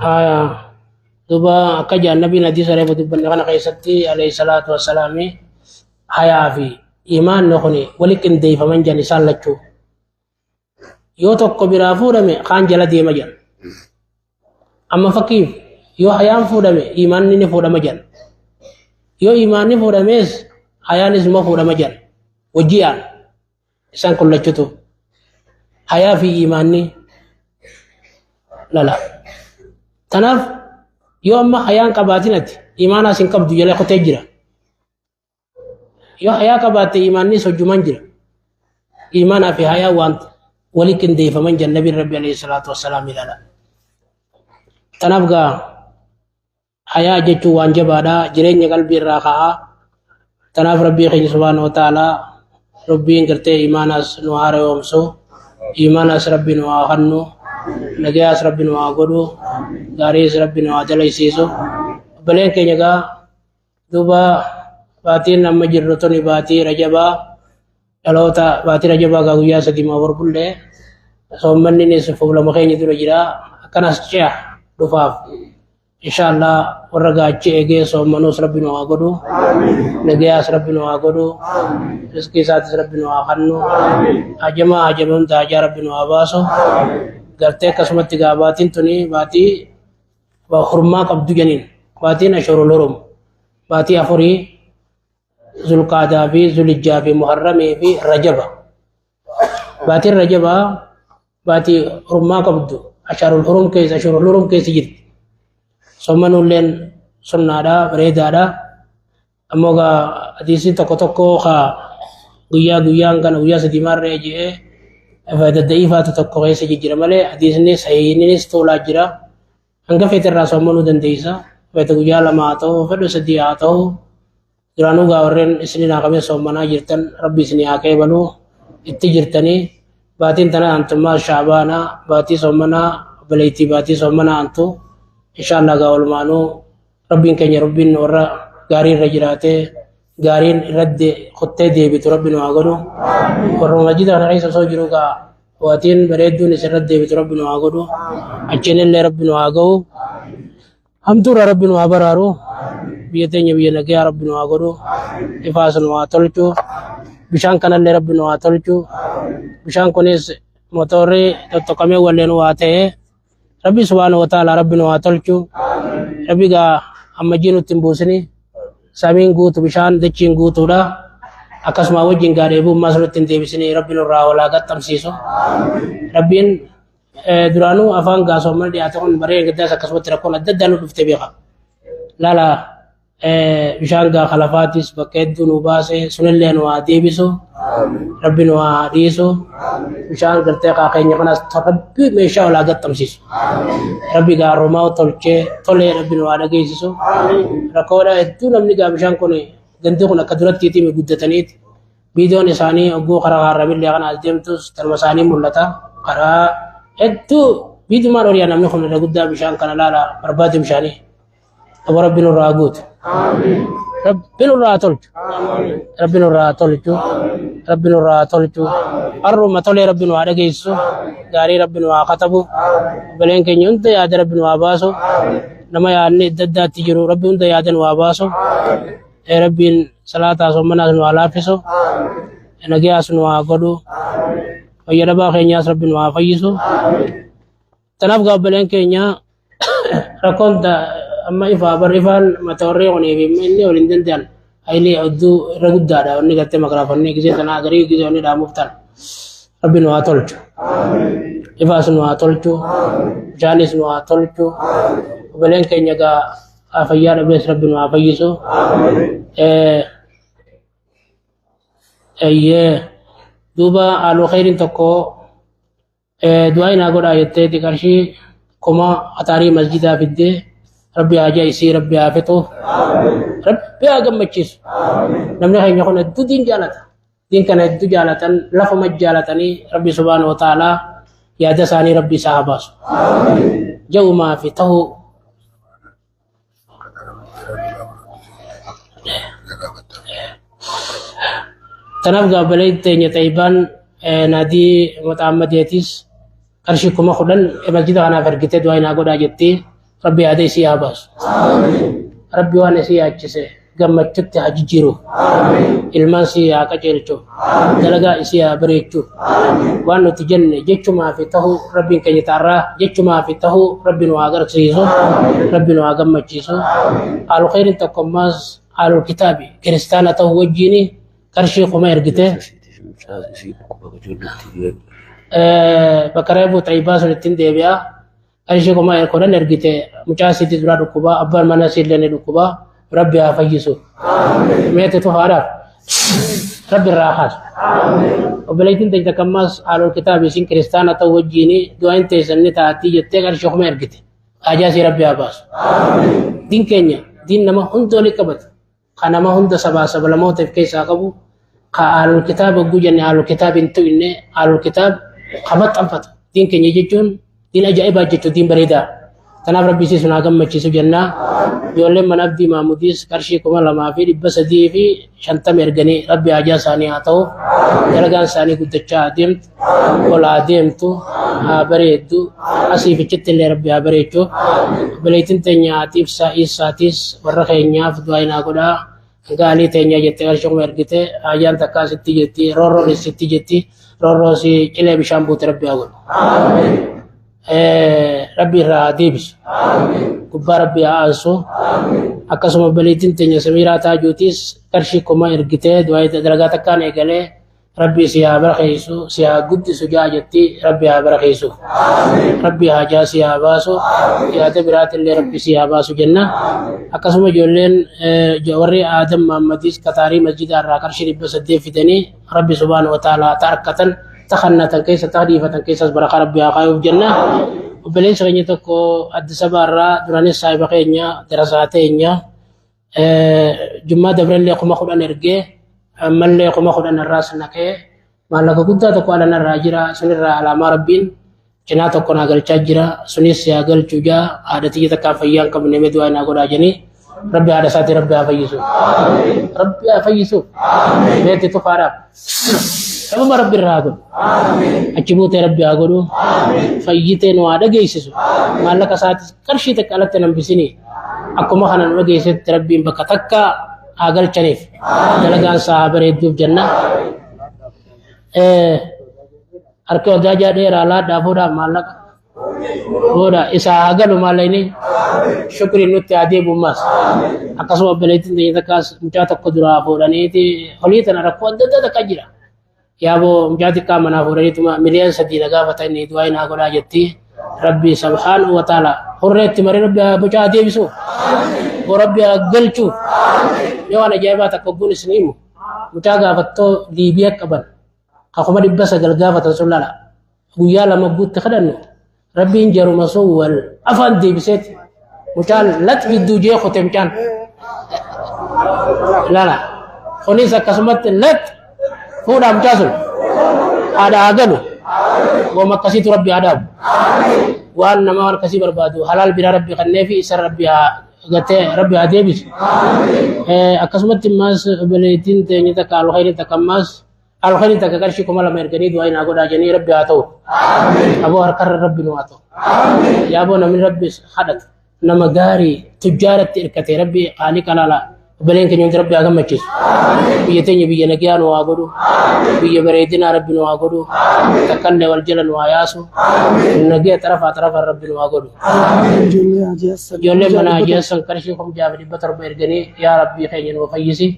Haya duuba akka jedhan nabiin hadiisa reefu dubbanne kana keessatti alayhi salaatu wassalaami hayaa fi imaanni kun wali qindeeffaman jedhan isaan lachuu. Yoo tokko biraa fuudhame kaan jala deema jedhan. Amma fakkiif yoo hayaan fuudhame imaanni ni fuudhama jedhan. Yoo imaanni fuudhames hayaanis nima fuudhama jedhan. Wajji'aan isaan kun lachutu hayaa fi imaanni lala. Tanaaf yoo amma hayaan qabaatin ati imaanaas hin qabdu jala kutee jira. Yoo hayaa qabaatte imaannis hojjuman jira. Imaanaa fi hayaa waan wali qindeeffaman jedhan nabiin rabbi alayhi salaatu wassalaam ilaala. Tanaaf gaa hayaa jechuun waan jabaadha jireenya qalbii irraa ka'a. Tanaaf rabbii keenya subhaanahu wa ta'ala rabbiin gartee imaanaas nu haaromsu imaanaas rabbi nu haa kennu nagayaas rabbi nu haa godhu gaariis rabbi nu haa dalaysiisu. Obboleen keenya gaa Duuba baatiin amma jirru tuni baatii Rajabaa dhaloota baatii Rajabaa gaa guyyaa sadii moo afur bullee soommanninis fuulama keenya dura jira akkanas ce'a dhufaaf inshaallah warra gaachi eegee soommanuus rabbi nu haa godhu nagayaas rabbi nu haa godhu riskii isaatis rabbi nu haa kennu hajamaa hajame hunda hajaa rabbi nu haa baasu gartee akkasumatti gaa baatiin tuni baatii hurmaa qabdu janiin baatiin ashurul hurum baatii afurii zulqaadaa fi zulijjaa fi muharramii fi rajaba baatiin rajabaa baatii hurmaa qabdu asharul hurum keessa ashurul hurum keessa jirti sommanuulleen sunnaadha bareedaadha Ammoo gaa hadiisni tokko tokko ka guyyaa guyyaan kana guyyaa sadii maarree je'ee dadda'iifaatu tokko keessa jijjira malee hadiisni sahiininis toolaa jira. Hanga feete irraa soommanuu dandeessa. Feete guyyaa lama haa ta'u, fedhu sadii haa ta'u. Duraanuu gaa warreen isinin haa qabee soommanaa jirtan rabbi isinii haa qeebalu itti jirtanii baatiin tana antummaa shaabaanaa baatii soommanaa obboleettii baatii soommanaa antu inshaallah gaa walumaanuu Rabbiin keenya Rabbiin warra gaarii irra jiraatee gaariin irratti kottee deebitu Rabbi nu haa godhu. Warra masjida kana keessa osoo jiru gaa waatiin bareedduun isa irratti deebitu Rabbi nu haa godhu. Achiin illee Rabbi nu haa ga'u. Hamtuurraa Rabbi nu haa baraaru. Biyya teenya biyya nagayaa Rabbi nu haa godhu. Ifaas nu haa tolchu. Bishaan kanallee Rabbi nu haa tolchu. Bishaan kunis motorri tottokkamee walleen waa ta'ee Rabbi subhaanahu wa ta'ala Rabbi nu haa tolchu. Rabbi gaa ammajjii nutti hin buusini. Samiin guutu bishaan dachiin guutuudha. Akkasuma wajjin gaa dheebuu ammaas nutti hin deebisini Rabbi nurraa walaa qaxxamsiisu. Rabbiin duraanuu afaan gaa soomana dhiyaate kun baree gaddaas akkasumatti rakkoon adda addaa nu dhufte beeka. Laala bishaan gaa kalafaatis bakka hedduu nu baase sunillee nu haa deebisu rabbi nu haa dhiisu bishaan gartee kaa keenya kanas rabbi meeshaa ol haa gaxxamsiisu rabbi gaa romaa tolchee tolee rabbi nu haa dhageessisu rakkoodha hedduu namni gaa bishaan kun gandi kun akka durattiitii mi guddataniiti viidiyoon isaanii ogguu karaa harramillee kana as deemtus tanuma isaanii mul'ata karaa hedduu viidiyoon horiyaa namni kun irra guddaa bishaan kana laala barbaade bishaanii Abo Rabbi nurraa haa guutu. Rabbi nurraa haa tolchu. Rabbi nurraa haa tolchu. Rabbi nurraa haa tolchu. Har'uma tolee Rabbi nu haa dhageessisu. Gaarii Rabbi nu haa katabu. Obboleen keenya hunda yaada Rabbi nu haa baasu. Nama yaadni adda addaatti jiru Rabbi hunda yaada nu haa baasu. Rabbiin salaataa soomanaas nu haa laaffisu. Nagayaas nu haa godhu. Fayya dhabaa keenyaas Rabbi nu haa fayyisu. Kanaaf gaabbaleen keenya rakkoon amma ifaa bar ifaan mata warri kunii fi inni waliin danda'an hayilee hedduu irra guddaadha wanni gartee makiraafonni gisee tanaa garii gisee wanni dhaamuuf tan rabbi nu haa tolchu ifaas nu haa tolchu bishaanis nu haa tolchu obboleen keenya gaa fayyaa dhabees rabbi nu haa fayyisu eeyyee duuba haaluu kheyriin tokko Du'aa naa godhaa jetteeti qarshii kuma ataarii masjidaa fiddee rabbi haajaa isii rabbi haa fixu rabbi haa gammachiisu namni keenya kun hedduu diin jaalata diin kana hedduu jaalatan lafuma jaalatanii rabbi subhaanahu wa ta'aalaa yaada isaanii rabbi isaa haa baasu ja'umaa fi ta'uu Tanaaf gaabbalee teenya xayyibaan Naadii Maxaammadeetis qarshii 10,000 masjida kanaaf ergitee du'aa naa godhaa jetti. Rabbi yaada isii haa baasu. Rabbi waan isii yaachise gammachutti haa jijjiiru. Ilmaan isii haa qajeelchu. Dalagaa isii haa bareechu. Waan nuti jenne jechumaa fi tahuu Rabbiin keenya taarraa jechumaa fi tahuu Rabbi nu haa agarsiisu. Rabbi nu haa gammachiisu. Haalul khayriin tokkommaas haalul kitaabi kiristaana ta'uu wajjiini qarshii 1000 ergite. Bakka reefu xayyibaa sun ittiin deebi'a. Qarshii 10,000 ergite mucaa isiitti duraa dhukkubaa abbaan mana isiillee ni dhukkubaa Rabbi haa fayyisu. Meeti tufaadhaaf Rabbi irraa kaasu. Obboleettiin teenya takka ammaas haalol kitaabi isin kiristaana ta'uu wajjiin du'aan teessan ni taati jettee qarshii 1000 ergite. Haajaa isii Rabbi haa baasu. Diin keenya diin nama hunda walitti qabatu. Ka nama hunda sabaa sablamootaaf keessaa qabu ka ahlul kitaaba hogguu jenne ahlul kitaab hin tu'inne ahlul kitaab ka maxxanfatu diin keenya jechuun diin ajaa'ibaa jechuun diin bareedaa. Tanaaf Rabbi isii sun haa gammachiisu jennaa. Ijoolleen mana Abdii Maamudiis qarshii 2350 erganii Rabbi haajaa isaanii haa ta'u. Dalagaan isaanii guddachaa haa deemtu. Ol haa deemtu. Haa bareeddu. Asii fichitti illee Rabbi haa bareechu. Obboleettiin teenya haati ibsaa Iisaatis warra keenyaaf du'aa naa godhaa. Gaalii teenya jettee qarshii 1000 ergite haajaan takkaa sitti jetti roorroon sitti jetti roorroo si cilee bishaan buute Rabbi haa godhu. Rabbi irraa haa deebisu. Gubbaa Rabbi haa aansu. Akkasuma obboleettiin teenya Samiiraa Taajuutis qarshii 1000 ergitee du'aa dalagaa takkaan eegalee Rabbi si haa barakeessu si haa guddisu jaa jetti Rabbi haa barakeessu. Rabbi haajaa si haa baasu yaada biraatillee Rabbi si haa baasu jenna. Akkasuma ijoolleen warri Aadam Mahammadis Kataarii masjida irraa qarshii 800 fidanii Rabbi subhaanahu wa ta'ala ta harkatan ta kannatan keessa ta dhiifatan keessas barakaa Rabbi haa kaayuuf jenna. Obboleessi keenya tokko Addis Ababa irraa duranis saahiba keenya darasaa teenya Jummaa dabrellee 10,000 ergee ammallee 10,000 irraas naqee maallaqa guddaa tokko ala narraa jira sunirraa alaamaa Rabbiin cinaa tokko naa galchaa jira sunis yaa galchuu jaa haadha tiyya takkaan fayyaa hin qabne mee du'aa naa godhaa jedhanii Rabbi haadha isaatii Rabbi haa fayyisu. Rabbi haa fayyisu. Meetti tufaadhaaf. Sababa Rabbi irraa haa godhu. Achi buutee Rabbi haa godhu. Fayyitee nu haa dhageessisu. Maallaqa isaatis qarshii takka alatti hin hambisini. Akkuma kana nu dhageessetti Rabbiin bakka takka haa galchaniif. Dalagaan isaa haa bareedduuf jenna. Harki wadaajaa dheeraa laadhaa fuudhaa maallaqa. Booda isaa haa galu maallaqni shukriin nutti haa deebi'u ammas. Akkasuma obboleettiin teenya takkaas mucaa tokko duraa fuudhaniiti holii tana rakkoo adda addaa takka jira. Yaaboo mucaa xiqqaa manaa fuudhaniituma 3 miliyoona na gaafata inni du'aa naa godhaa jetti. Rabbi subhaanahu wa ta'ala hurreetti marii rabbi haa mucaa deebisu. Boo rabbi haa galchu. Yoo waan ajaa'ibaa takka ogguun isin himu mucaa gaafattoo Liibiyaa qaban ka 900,000 gaafatan sun lala. Guyyaa lama guutti kadhannu rabbiin jaruma sun wal afaan deebiseeti mucaan lat gidduu jee kute mucaan lala kunis akkasumatti lat fuudhaa mucaa sun haadha haa galu wooma akkasiitu rabbi haa dhaabu waan nama waan akkasii barbaadu halaal biraa rabbi kenneefi isa rabbi haa gatee rabbi haa deebisu akkasumatti immaas obboleettiin teenya takka alkhayriin takka ammaas Alkhayri takka qarshii 2000 erganii du'aa naa godhaa jedhanii rabbi haa ta'u. Aboo harkarra rabbi nu haa ta'u. Yaaboo namni rabbi kadhatu nama gaarii tujjaaratti hirkate rabbi qaalii qalaala obboleen keenya hundi rabbi haa gammachiisu. Biyya teenya biyya nagiyaa nu haa godhu. Biyya bareedinaa rabbi nu haa godhu. Takkallee wal jala nu haa yaasu. Nagiya xarafaa xarafaan rabbi nu haa godhu. Ijoollee Hajii Hassan. Ijoolleen mana Hajii Hassan qarshii 6700 erganii yaa rabbii keenya nu fayyisi.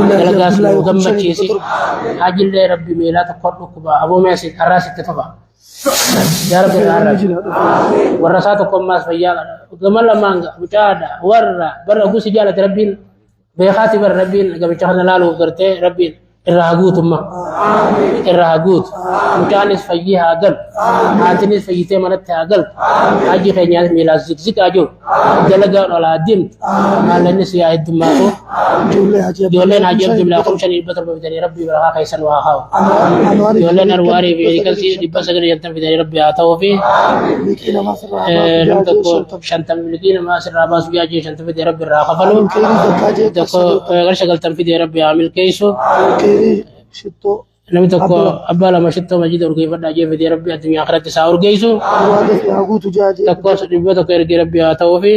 Dalagaas nu gammachiisi. Hajillee rabbi miilaa tokko dhukkuba aboo mee asii har'aa sitti tofa. Yaa rabbi irraa har'a. Warra isaa tokko ammaas fayyaa gama lamaan mucaadha warra bara gusi jaalate rabbiin beekaati bara rabbiin gamicha kana laaluuf gartee rabbiin irraa haa guutumma irraa haa guutu mucaanis fayyii haa galu haatinis fayyitee manatti haa galtu hajji keenyaas miilaa zigzigaa jiru dalagaan ol haa deemtu maallaqni si haa heddummaatu Ijoollee Hajii ijoolleen hajji abdullaa 5700 fidanii rabbii barakaa keessan waa haa'u Anwaarii ijoolleen arwaarii fi kasii 950 fidanii rabbii haa ta'uu fi Liqii namaa sirraa haa nam baasu tokko 50. 50 liqii namaa sirraa baasu jaajee 50 fidee rabbi irraa kafalu Alkeerii zakkaa jee tokko gara 90 fidee rabbi haa milkeessu Alkeerii shittoo. Namni tokko abbaa lama shittoo masjida urgeeffadhaa jee fidee Rabbi addunyaa akhiratti isaa urgeessu. Muraada fi haa guutu jaa jee. Tokkos 100 ergee Rabbi haa ta'uufi.